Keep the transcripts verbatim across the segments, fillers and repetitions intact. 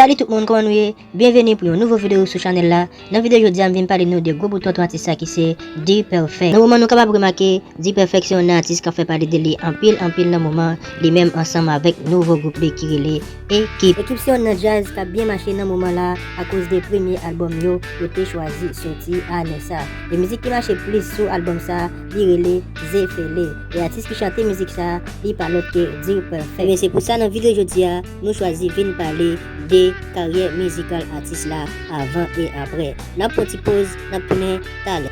Salut tout moun, kòman nou ye? Byenveni pou yon nouvo videyo sou chanèl la. Nan videyo jodi a, m vin pale nou de gwo bout tonton atis sa ki se D-Perfect. Nan moman nou kapab remake, D-Perfect se yon atis k ap fè pale de li anpil, anpil nan moman, li menm ansanm avèk nouvo gwoup li ki rele Ekip. Ekip se yon nan djaz k ap byen mache nan moman la akoz de premye albòm yo, yo te chwazi soti ane sa. E mizik ki mache plis sou albòm sa, li rele Zefele. E atis ki chante mizik sa, li pa lòt ke D-Perfect. Ebyen, se pou sa nan videyo jodi a, nou chwazi vin pale de karyè mizikal atis la avan e aprè. N ap pran ti poz, n ap tounen talè.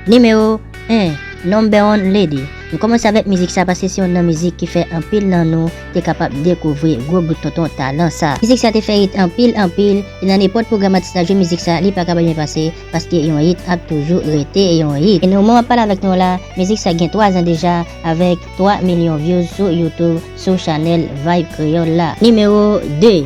Nimewo en, Number One Lady. Nou kòmanse avèk mizik sa paske se youn nan mizik ki fè anpil nan nou te kapab dekouvri gwo bout tonton talan sa. Mizik sa te fè hit anpil, anpil, e nan nenpòt pwogram atis la jwe mizik sa, li pa ka pa byen pase, paske yon hit ap toujou rete yon hit. E nan moman m ap pale avèk nou la, mizik sa gen twa zan deja, avèk twa milyon views sou YouTube, sou chanèl Vibe Kreyòl la. Nimewo de,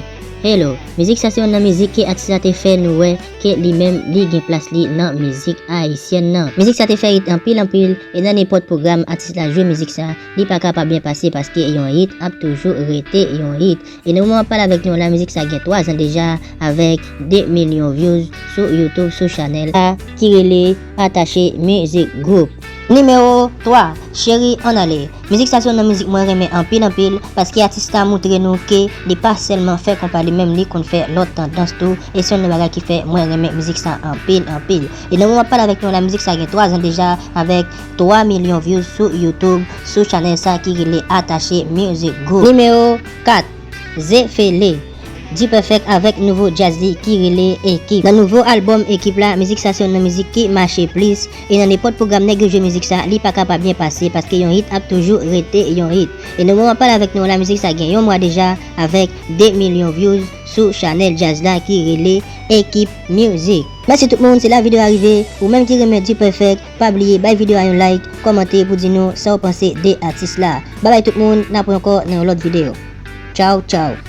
Hello. Mizik sa se youn nan mizik ke atis la te fè nou wè ke li menm li gen plas li nan mizik ayisyèn nan. Mizik sa te fè hit anpil, anpil, e nan nenpòt pwogram atis la jwe mizik sa, li pa ka pa byen pase paske yon hit ap toujou rete yon hit. E nan moman m ap pale avèk nou la, mizik sa gen twa zan deja avèk de milyon views sou YouTube, sou chanèl la ki rele Atache Music Group. Nimewo twa, Cheri Ann Ale. Mizik sa se youn nan mizik mwen renmen anpil, anpil, paske atis la montre nou ke li pa sèlman fè konpa, li menm li konn fè lòt tandans tou, e se youn nan bagay ki fè mwen renmen mizik sa anpil, anpil. E nan moman m ap pale avèk nou la, mizik sa gen twa zan deja avèk twa milyon views sou YouTube, sou chanèl sa ki rele Atache Music Group. Nimewo kat, Zefele. D-Perfect avèk nouvo djaz li ki rele Ekip. Nan nouvo albòm Ekip la, mizik sa se youn nan mizik ki mache plis, e nan nenpòt pwogram nèg yo jwe mizik sa, li pa ka pa byen pase, paske yon hit ap toujou rete yon hit. E nan moman m ap pale avèk nou la, mizik sa gen yon mwa deja avèk de milyon views sou chanèl djaz la ki rele Ekip Music. Mèsi tout moun, se la videyo a rive. Ou menm ki renmen D-Perfect, pa bliye bay videyo a yon like, kòmante pou di nou sa w panse de atis la. Babay tout moun, n ap wè ankò nan yon lòt videyo. Tchaw, tchaw.